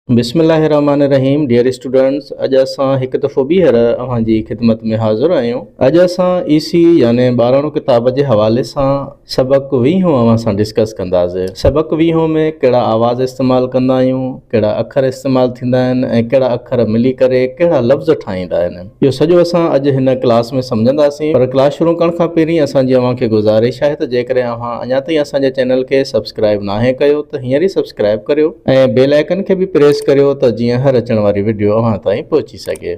بسم الله الرحمٰن الرحيم ڊيئر اسٽوڊنٽس اڄ اسان هڪ دفعو ٻيهر اوهان جي خدمت ۾ حاضر آهيون اڄ اسان اي سي يعني ٻاراڻو ڪتاب جي حوالي سان سبق ويهون اوهان سان ڊسڪس ڪنداسين سبق ويهون ۾ ڪهڙا آواز استعمال ڪندا آهيون ڪهڙا اکر استعمال ٿيندا آهن ۽ ڪهڙا اکر ملي ڪري ڪهڙا لفظ ٺاهيندا آهن اهو سڄو اسان اڄ هن ڪلاس ۾ سمجهنداسين پر ڪلاس شروع ڪرڻ کان پهرين اسان جي اوهان کي گذارش آهي ته جيڪڏهن اوهان اڃا تائين اسان جي چينل کي سبسڪرائيب ناهي ڪيو ته هينئر ئي سبسڪرائيب ڪريو ۽ بيل آئيڪن کي به پريس ڪريو ته جيئن هر اچڻ واري وڊيو اوهان تائين پهچي سگهي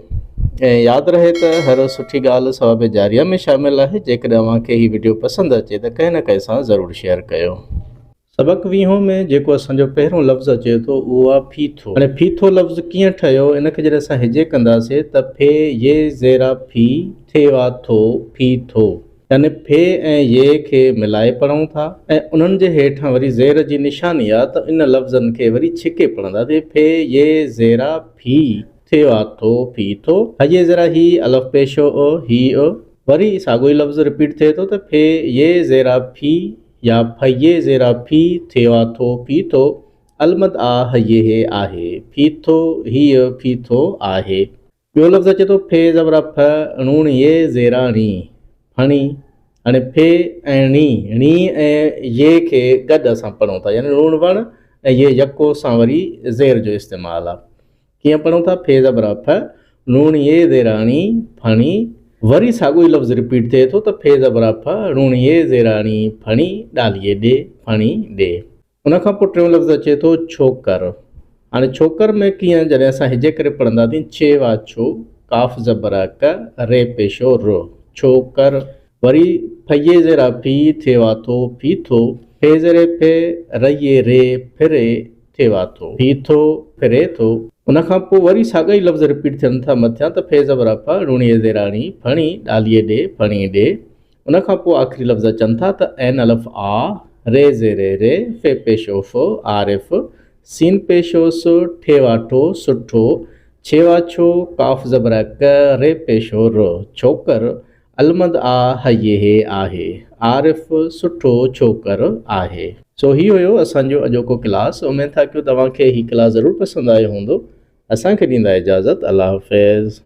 ۽ ياد رهي ته هر سٺي ڳالهه ثواب جاريه ۾ شامل آهي جيڪڏهن اوهان کي هي وڊيو پسند اچي ته ڪنهن نه ڪنهن سان ضرور شيئر ڪيو. سبق ويهون ۾ جيڪو اسان جو پهريون لفظ اچي ٿو اهو آهي ڦيٿو. هاڻي ڦيٿو لفظ ڪيئن ٺهيو ان کي جڏهن اسان هجي ڪنداسين ته ڦي يي زيرا ڦي ٿي وا ٿو ڦي ٿو يعني ڦي ۽ يي کي ملائي پڙهون ٿا ۽ انهن جي هيٺان وري زير جي نشاني آ ته ان لفظن کي وري ڇڪي پڙهنداسين ڦي يي زيرا ڦي ٿي وا ٿو ڦي ٿو هه يي زيرا هي الف پيش او هي او وري ساڳيو ئي لفظ رپيٽ ٿئي ٿو ته ڦي يي زيرا ڦي يا ڦيي زيرا ڦي ٿيوا ٿو ڦي ٿو المد آ هيي هي آهي ڦي ٿو هيء ڦي ٿو آهي. ٻيو لفظ اچي ٿو ڦي زبرا ڦ ڻوڻ يي زيرا ڻي ڦڻي هاڻي ڦي ۽ ڻي ڻي ۽ يي کي گڏ اسان پڙهون ٿا يعني ڻوڻ وڻ ۽ يي يڪو سان وري زير جو استعمال آ. ڪيئن پڙهون ٿا، ڦي زبر ڦ، نون يي زيراڻي، ڦڻي، وري ساڳيو ئي لفظ رپيٽ ٿئي ٿو ته ڦي زبر ڦ، نون يي زيراڻي، ڦڻي، ڏاليي ڏي، ڦڻي ڏي. ان کان پوء ٽيون لفظ اچي ٿو ڇوڪر. هاڻي ڇوڪر ۾ ڪيئن جڏهن اسان هجي ڪري پڙهنداسين ڇي وا ڇو، ڪاف زبر ڪ، ري پيشو ر، ڇوڪر. وري ڦيي زيرا ڦي، ٿي وا ٿو، ڦي ٿو، ڦي زيري ڦي، ريي ري، ڦري، ٿي وا ٿو، ڦي ٿو، ڦري ٿو. ان کان پوء وري ساڳا ئي لفظ رپيٽ ٿين ٿا مٿيان ته ڦي زبر ڦ، ڙوڻيء زيراڻي، ڦڻي، ڏاليء ڏي، ڦڻي ڏي. ان کان پوء آخري لفظ اچن ٿا ته عين الف آ، ري زيري ري، في پيشو ف، عارف، سين پيشو س، ٺي وا ٺو، سٺو، ڇي وا ڇو، ڪاف زبر ڪ، ري پيشو ر، ڇوڪر، المد آ هيي هي آهي. عارف سٺو ڇوڪر آهي. سو هي هيو اسان جو اڄوڪو ڪلاس اميد ٿا ڪيون توهان کي هي ڪلاس ضرور پسند آيو هوندو اسان کي ڏيندا اجازت الله حافظ.